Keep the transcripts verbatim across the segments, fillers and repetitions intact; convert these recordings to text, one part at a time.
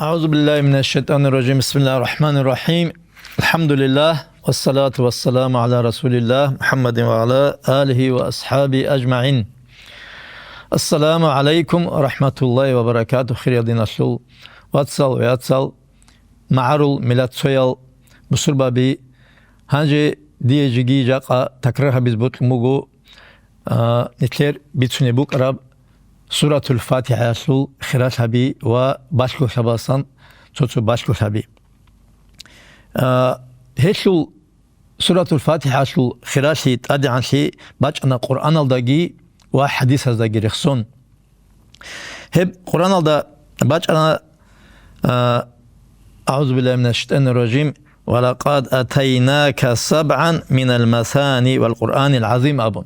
أعوذ بالله من الشيطان الرجيم. بسم الله الرحمن الرحيم. الحمد لله. والصلاة والسلام على رسول الله محمد وعلى آله وأصحابه أجمعين. السلام عليكم ورحمة الله وبركاته. Хириял диналъул вацал ва яцал, магӀарул миллатцоял, бусурбаби, гьанже дие жеги жакъа такрар гьабиз бокьун буго, а, нилъер бицунеб букӀараб Суратул ФатихӀаялъул хиралъаби ва балъголъабасан цо-цо балъголъаби. А, гьелъул Суратул ФатихӀаялъул хиралъи, тӀадегӀанлъи бачӀана Къуръаналдаги ва хӀадисаздаги рехсон. Гьеб Къуръаналда бачӀана, а, أعوذ بالله من الشيطان الرجيم. ولقد آتيناك سبعا من المثاني والقرآن العظيم абун.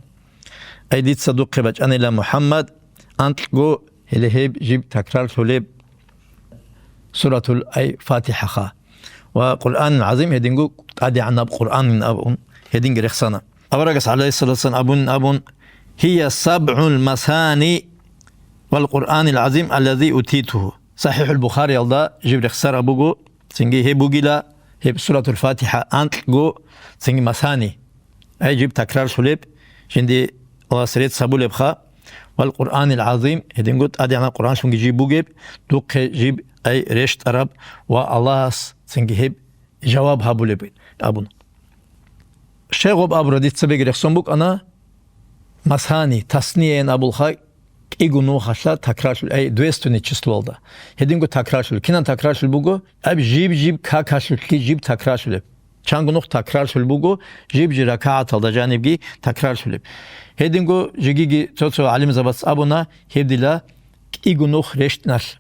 Ай, дица духъе бачӀанила, МухӀаммад, анкьго, гьеле гьеб жиб такрарлъулеб суратул, ай, ФатихӀаха. Ва Къуръанил ГӀазим, гьединго тӀадегӀанаб Къуръанин абун, гьединги рехсана. Аварагас, гӀалайгьиссалату вассалам, абун, абун: «Гьия сабгӀул масани вал Къуръанил ГӀазим аллази утитугьу». СахӀихӀул Бухариялда жиб рехсараб буго, цинги гьеб бугила, гьеб Суратул ФатихӀа анкьго, цинги масани. Ай, жиб такрарлъулеб, жинди Аллагьас рецц гьабулебха, вал Къуръанил ГӀазим, гьединго тӀадегӀанаб Къуръанлъунги жиб бугеб, духъе жиб, ай, рещтӀараб ва Аллагьас цинги гьеб жаваб гьабулеб абун. Щай гъоб абураб дица бегь рехсон букӀана, масани, тасниейин абулха, кӀиго нухалъа такрарлъул, ай, двойственное числоялда. Гьединго такрарлъул. Кинан такрарлъул буго? Аб жиб-жиб какалъулъги жиб такрарлъулеб. Чанго нух такрарлъул буго, жиб-жиб ракагӀаталда жанибги такрарлъулеб. Гьединго жегиги цо-цо гӀалимзабац абуна, гьеб дила кӀиго нух рещтӀиналъ.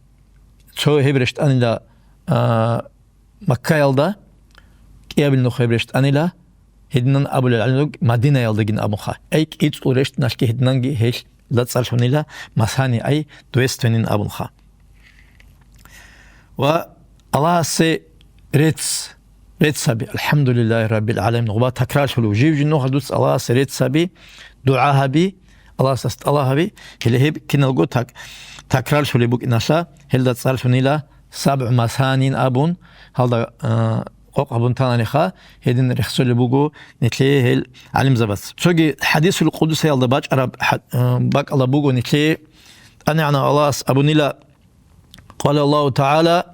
Цо гьеб рещтӀанила, а, Маккаялда, кӀиабил нух гьеб рещтӀанила, гьединан абулел гӀалимзабаз Мадинаялдагин абунха. Ай, кӀицӀул рещтӀиналъги гьединанги гьелда цӀарлъунила, масани, ай, двойственный абунха. Ва Аллагьасе рецц, рецц гьаби, АлхӀамдулиллагьи раббил гӀаламин. Гъуба такрарлъулев. Жив-жив нухалъ дуца Аллагьасе рецц гьаби, дугӀа гьаби, Аллагьасда тӀалаб гьаби, гьеле гьеб киналго так-, такрарлъулеб букӀиналъа, гьелда цӀарлъунила сабгӀу масанин абун, гьалда, а, къокъ гьабун тананиха, гьедин рехсолеб буго нилъее гьел гӀалимзабаз. Цоги хӀадисул къудсиялда бачӀараб хӀа-, а, бакӀалда буго нилъее, ТӀадегӀанав Аллагьас абунила, Къала Аллагьу ТагӀала: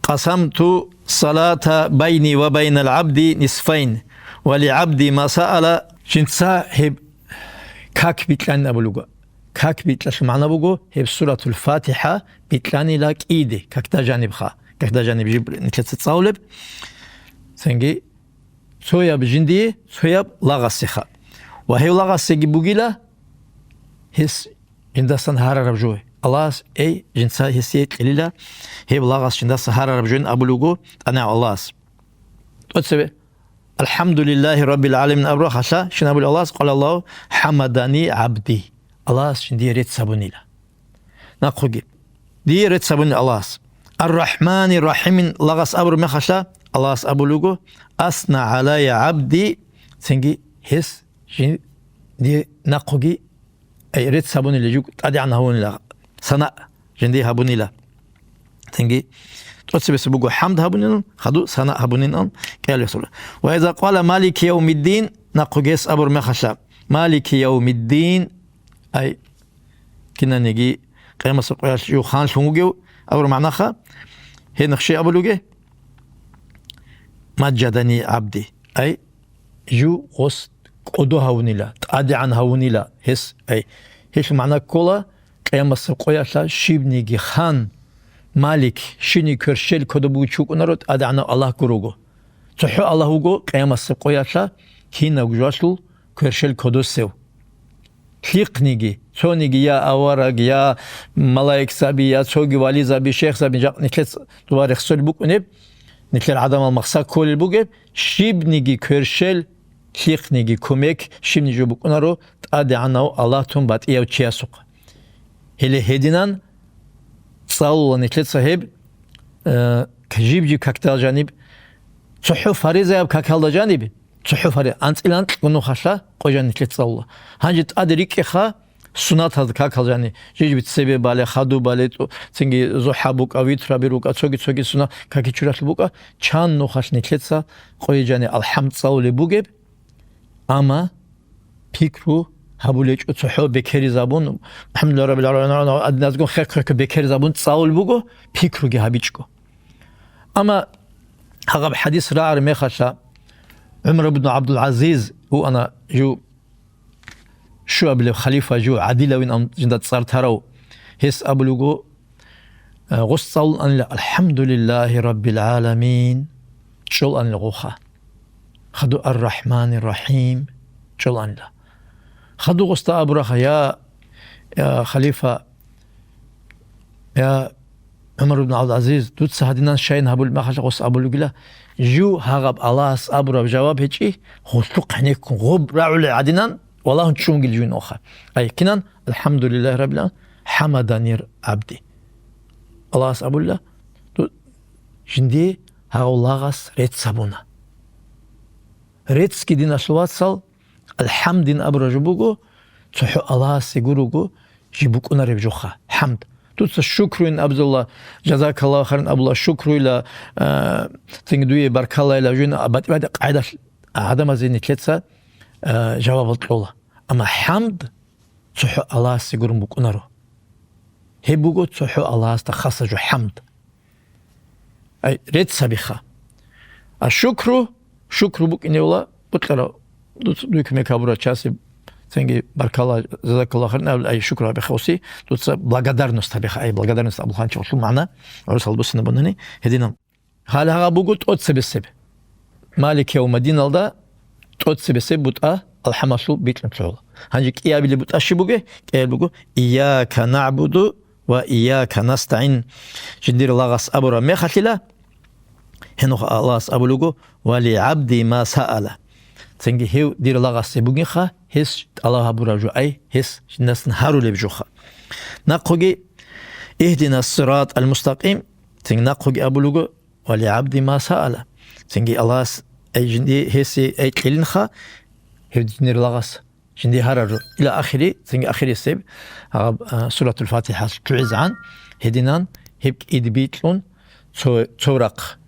«Къасамту салата байни ва байнал гӀабди нисфайн, ва ли гӀабди ма саала». Жинца гьеб как бикьанин абулеб буго. Как бикьалъул магӀна буго, гьеб Суратул ФатихӀа бикьанила кӀиде, какда жанибха, какда жаниб жиб нилъеца цӀалулеб. Цинги цояб жиндие, цояб лагъасеха. Ва гьев лагъасеги бугила, гьес жиндасан гьарараб жо. Аллагьас, эй, жинца гьесие кьелила, гьеб лагъас жиндаса гьарараб жоин абулеб буго ТӀадегӀанав Аллагьас. ТӀоцебе: «АлхӀамдулиллагьи раббил гӀаламин» абурахъалъа, щин абулеб Аллагьас, къала Аллагьу: «ХӀамадани гӀабди». Аллагьас жиндие рецц гьабунила. Нахъуги. Дие рецц гьабунила Аллагьас. «Ар-РахӀмани РахӀимин» лагъас абураб мехалъа, Аллагьас абулеб буго: «Асна гӀалайя гӀабди», цинги гьес жин-, дие нахъуги Ай, рецц гьабунила жук, тӀадегӀан гьавунила, сана жиндие гьабунила. Цинги тӀоцебесеб буго хӀамд гьабунилан, хадуб сана гьабунилан кӀиялесула. «Ва иза къала Малики явмиддин», нахъуги гьес абураб мехалъа, «Малики явмиддин», ай, кинаниги къиямасеб къоялъ жив ханлъун вугев абураб магӀнаха, гьенахъ щай абулеб бугеб? «Маджадани гӀабди», ай, жив гъос кӀодо гьавунила, тӀадегӀан гьавунила гьес, ай, гьелъул магӀна ккола, къиямасеб къоялъа щибниги хан, малик, щибниги кверщел кодоб бугев чи вукӀунаро, тӀадегӀанав Аллагь гуро вуго. ЦохӀо Аллагь вуго къиямасеб къоялъа кинаб жоялъул кверщел кодосев. Лъихъниги, цониги я авараг, я малаикзаби, я цоги вализаби, шейхзаби, жакъ нилъеца дуба рехсолеб букӀунеб, нилъер гӀадамал махса кколел бугеб, щибниги кверщел, лъихъниги кумек, щибниги жо букӀунаро ТӀадегӀанав Аллагьтун батӀияв чиясухъа. Гьеле гьединан цӀалула нилъеца гьеб, э, жиб-жиб какдал жаниб, цохӀо фаризаяб какалда жаниб, цохӀо фари-, анцӀила анкьго нухалъа къо жан нилъеца цӀалула. Гьанже тӀаде рикӀкӀеха, сунатазда какал жани, жижбит цебе бале, хаду бале, тӀу-, цинги зухӀа букӀа, витраби рукӀа, цоги-цоги суна каки чуралъ букӀа, чан нухалъ нилъеца къойи жани алхӀамд цӀалулеб бугеб, амма пикру гьабулечӀо цохӀо бекеризабун, алхӀамдулиллагьи раббил гӀаламин, адиназгун хехъ-хехъ бекеризабун цӀалул буго, пикруги гьабичӀго. Амма гьагъаб хӀадис рагӀар мехалъа, ГӀумар ибн ГӀабдул-ГӀазиз вуана жив щуабилеб халифа, жив гӀадилавин ам жинда цӀар тарав, гьес абулего, э, гъос цӀалун анила, «АлхӀамдулиллагьи раббил гӀаламин», чӀоланила гъоха. Хаду «Ар-рахӀманир-рахӀим», чӀоланила. Хаду гъосда абураха, я, я халифа, я ГӀумар ибн ГӀабдул-ГӀазиз, дуца гьадинан щайин гьабулеб мехалъ гъос абулугила, жив гьагъаб Аллагьас абураб жаваб гьечӀи, гъуллъухъ гьенеккун гъоб рагӀулел гӀадинан, валагьун чӀунгил жугьин оха. Ай, кинан? «АлхӀамдулиллагьи раббил гӀаламин, хӀамадани гӀабди». Аллагьас абула, ду-, жинди гьагъав лагъас рецц гьабуна. Реццги, диналъул вацал, алхӀамдин абураб жо буго, цохӀо Аллагьасе гуруго жиб букӀунареб жоха, хӀамд. Дуца шукруин абзула, жазакаллагьу хайран абула, шукруила, а, цинги дуе баркаллайила жуна, батӀи-батӀи къайдалъ гӀадамазе нилъеца, а, жавабал кьола. Амма хӀамд цохӀо Аллагьасе гурун букӀунаро. Гьеб буго цохӀо Аллагьасда хасаб жо хӀамд. Ай, рецц гьабиха. А шукру, шукру букӀиневла, бутӀара, дуц-, дуе кумек гьабурав часе, цинги баркалла, жазакаллагьу хайран абула, ай, шукру гьабиха уси, дуца благодарность гьабиха, ай, благодарность абулхъанчи гъулъул магӀна, гӀурусал буссина бунани, гьединаб. Гьале гьагъа буго тӀоцебесеб. Малик явмадиналда тӀоцебесеб бутӀа алхӀамалъул бикьун лъугьула. Гьанже кӀиабилеб бутӀа щиб бугеб? КӀиабилеб буго, «Ийяка нагӀбуду ва ийяка настагӀин». Жиндир лагъас абураб мехалъила, гьенухъ Аллагьас абулего, «Ва ли гӀабди ма саала». Цинги гьев дир лагъасе бугинха, гьес тӀалаб гьабураб жо, ай, гьес жиндасан гьарулеб жоха. Нахъуги, «Игьдина сиратал мустакъим», цинги нахъуги абулего, «Ва ли гӀабди ма саала». Цинги Аллагьас, ай, жинди гьесие, ай, кьелинха, гьев динир лагъас жинди гьарару. Ила ахири, цинги ахирисеб, гьаб, а, Суратул ФатихӀалъ ччугӀизегӀан, гьединан гьеб кӀиди бикьун цо, цо рахъ,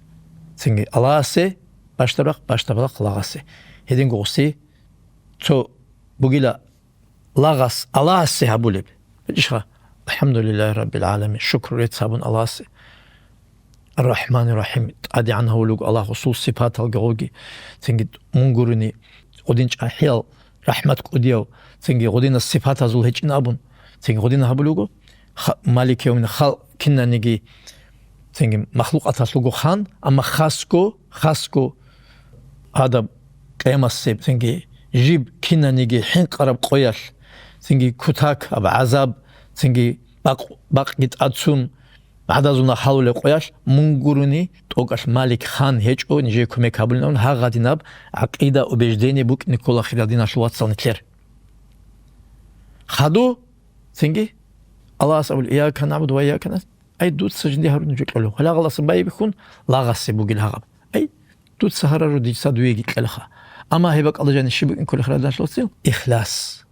цинги Аллагьасе бащдаб рахъ, бащдаб рахъ лагъасе. Гьединго гъуси цо бугила лагъас Аллагьасе гьабулеб. БичӀищха? «АлхӀамдулиллагьи раббил гӀаламин», шукру рецц гьабун Аллагьасе. «Ар-рахӀманир-рахӀим», тӀадегӀан гьавулев Аллагь, гъусул сипаталги гъоги, цинги мун гурони, гъудин чӀахӀиял, рахӀмат кӀудияв, цинги гъудинас сипатазул гьечӀин абун, цинги гъудин гьабулев вуго, ха-, Малик явмин, халкъ кинаниги, цинги махлукъаталъулго хан, амма хасго, хасго гьадаб къиямасеб, цинги жиб кинаниги хӀинкъараб къоялъ, цинги кутакаб гӀазаб, цинги бакъ-, бакъги тӀацун, гӀадазул нах гьалулеб къоялъ мун гурони, тӀокӀалъ Малик хан гьечӀо, нижее кумек гьабулин абун, гьагъадинаб гӀакъида, убеждение букӀине ккола, хирал диналъул вацал, нилъер. Хаду, цинги, Аллагьас абул, «Ийяка нагӀбуду ва ийяка нас-», ай, дуца жинди гьарун жо кьолев. Гьалагъаласан байбихьун, лагъасе бугил гьагъаб. Ай, дуца гьарару, дица дуеги кьелха. Амма гьеб бакӀалда жаниб щиб букӀин кколел, хирал диналъул вацал? Ихлас.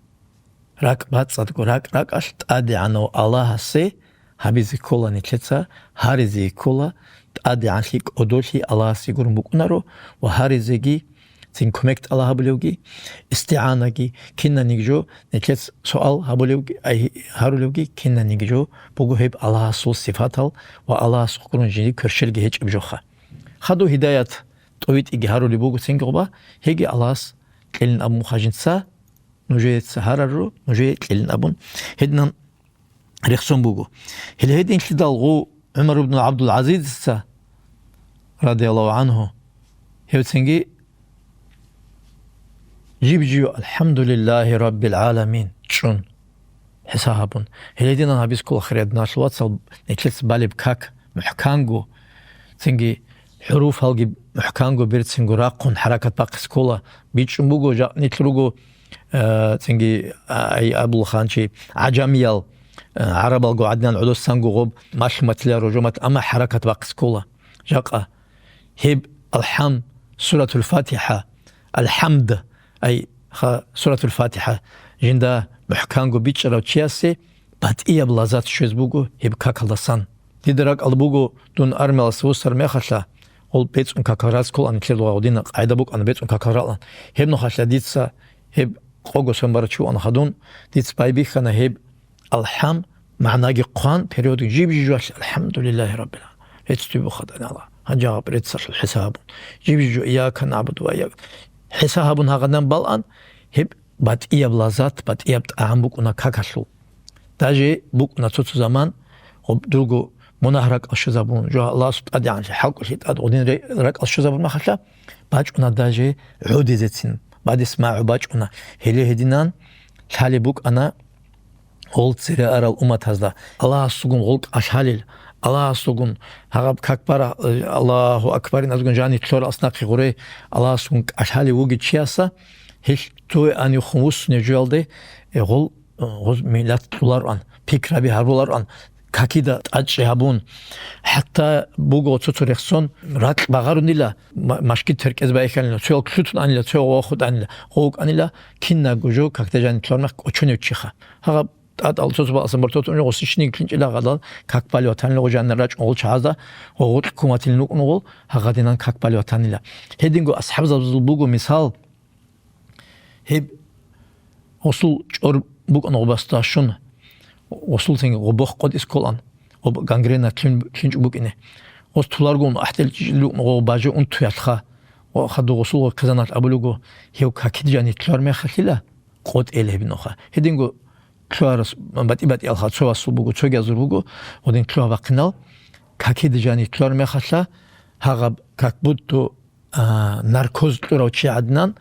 РакӀбацӀцӀадго ракӀ-ракӀалъ ТӀадегӀанав Аллагьасе гьабизе ккола нилъеца, гьаризе ккола, тӀадегӀанлъи, кӀодолъи Аллагьасе гурун букӀунаро ва гьаризеги, цин кумек тӀалаб гьабулевги, истигӀанаги, кинаниги жо нилъец суал гьабулевги, ай, гьарулевги, кинаниги жо буго гьеб Аллагьасул сифатал ва Аллагьасухъ гурун жиндир кверщелги гьечӀеб жоха. Хаду гьидаят тӀовитӀиги гьарулеб буго цинги гъоба, гьеги Аллагьас кьелин абун хъа жинца, нужеца гьарару, нужее кьелин абун, гьединан рехсон буго. Гьеле гьединлъидал гъу ГӀумар ибн ГӀабдул-ГӀазизица, радияллагьу гӀангьу, гьевцинги жиб-жив «АлхӀамдулиллагьи раббил гӀаламин» чӀун хӀисаб гьабун. Гьеле гьединан гьабиз ккола, хирал диналъул вацал, нилъец балеб как мухӀканго, цинги хӀуруфалги мухӀканго берцинго рахъун хӀаракат бахъиз ккола. БичӀчӀун буго, жакъ нилъ руго, э, цинги, а, ай, абулхъанчи, гӀажамиял, э, гӀарабалго гӀадинан гӀодосанго гъоб малъуматила рожомат, амма хӀаракат бахъиз ккола. Жакъа гьеб алхӀам, Суратул ФатихӀа, алхӀамд, ай, Ха, Суратул Фатиха жинда мухӀканго бичӀчӀарав чиясе батӀияб лаззат щвез буго гьеб какалдасан. Дида ракӀалда буго дун армияласа вуссар мехалъа, гъол бецӀун какал рацкулаан нилъер дугъа гъудина къагӀида букӀана бецӀун какал ралан. Гьеб нухалъа дица гьеб къого сон барачи вуана хадун, дица байбихьана гьеб АлхӀам магӀнаги хъван, периодги жиб-жижуялъ, «АлхӀамдулиллагьи раббил гӀаламин». Рецц туй бухъа тӀадала. Гьанже гьаб реццалъул хӀисаб гьабун. Жиб-жижу, «Ийяка нагӀбуду ва ийяка». ХӀисаб гьабун гьагъадан балан, гьеб батӀияб лаззат, батӀияб тӀагӀам букӀуна какалъул. Даже букӀуна цо-цо заман, гъоб дурго мунагь ракӀал щвезабун, жо Аллагьасул тӀадегӀанлъи, хӀалкӀолъи тӀад гъудин ре-, ракӀал щвезабун махалъа, бачӀуна даже гӀодизецин, бадис магӀу бачӀуна. Гьеле гьединан лъалеб букӀана гъол цере арал умматазда. Аллагьасулгун гъол кӀалъалел, Аллагьасулгун гьагъаб как бара, Аллагьу акбар иназгун жанив лъорал аснахъе гъуре, Аллагьасулгун кӀалъалев вугев чияса, гьелъ цо гьанивхун вуссунев жуялде, э, гъол, э, гъоз миллат кьолароан, пикраби гьарулароан, какида тӀадчӀи гьабун. ХӀатта буго цо-цо рехсон ракь багъарунила, ма-, машгид теркӀез байхьанила, цоял лъутун анила, цоял вахутӀанила, гъов вукӀанила, кинабго жо какда жанив лъугьармах кӀочонев чиха. Гьагъаб тӀатӀал цо-цо баласан бортотун гъосищинги клинчӀила гъадал как балев ватанила гъо жанна рачӀун гъол чагӀазда, гъо гъоркь ккун ватилин вукӀун гъол гьагъадинан как балев ватанила. Гьединго асхӀабзабазул буго мисал, гьеб гъосул чӀор букӀун гъобасда щун, гъосул цинги гъобохъ къотӀис кколан, гъоб гангрена клин-, клинчӀ букӀине. Гъос туларгун ахӀдел чӀичӀил рукӀун гъо бажи унтуялъха, ва хадув гъосул гъо хъизаналъ абулего, гьев какид жанив лъугьар мехалъила, къотӀел гьеб нуха. Гьединго лъугьарас батӀи-батӀиялха цо васул буго, цоги азур буго, гъодин лъугьа-бахъинал, какида жанив лъугьар мехалъа, гьагъаб как будто, а, наркоз кьурав чи гӀадинан,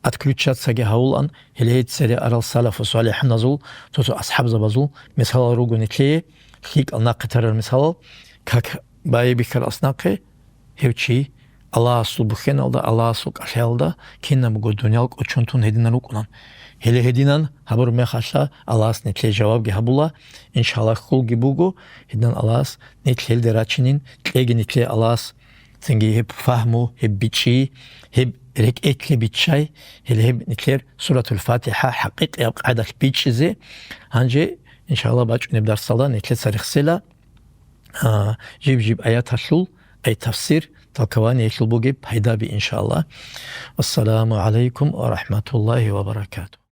отключаться-ги гьавулан, гьеле гьей цере арал салафу салихӀуназул, цо-цо асхӀабзабазул мисалал руго нилъее, лъикӀал нахъе тарал мисалал, как байбихьарас нахъе, гьев чи Аллагьасул бухьеналда, Аллагьасул кӀалъаялда кинабго дуниял кӀочон тун гьединан рукӀунан. Гьеле гьединан гьабураб мехалъа Аллагьас нилъее жавабги гьабула, иншаллагь, хьулги буго, гьединан Аллагьас нилъ гьелде рачинин, кьеги нилъее Аллагьас цинги гьеб фагьму, гьеб бичӀчӀи, гьеб рекӀелъе биччай, гьеле гьеб нилъер Суратул ФатихӀа хӀакъикъияб къагӀидалъ бичӀчӀизе. Гьанже, иншаллагь, бачӀунеб дарсалда нилъеца рехсела. А, жиб-жиб аяталъул, ай тафсир, толкованиялъул бугеб пайдаби, иншаллагь. Вассаламу гӀалайкум ва рахӀматуллагьи ва баракатугь.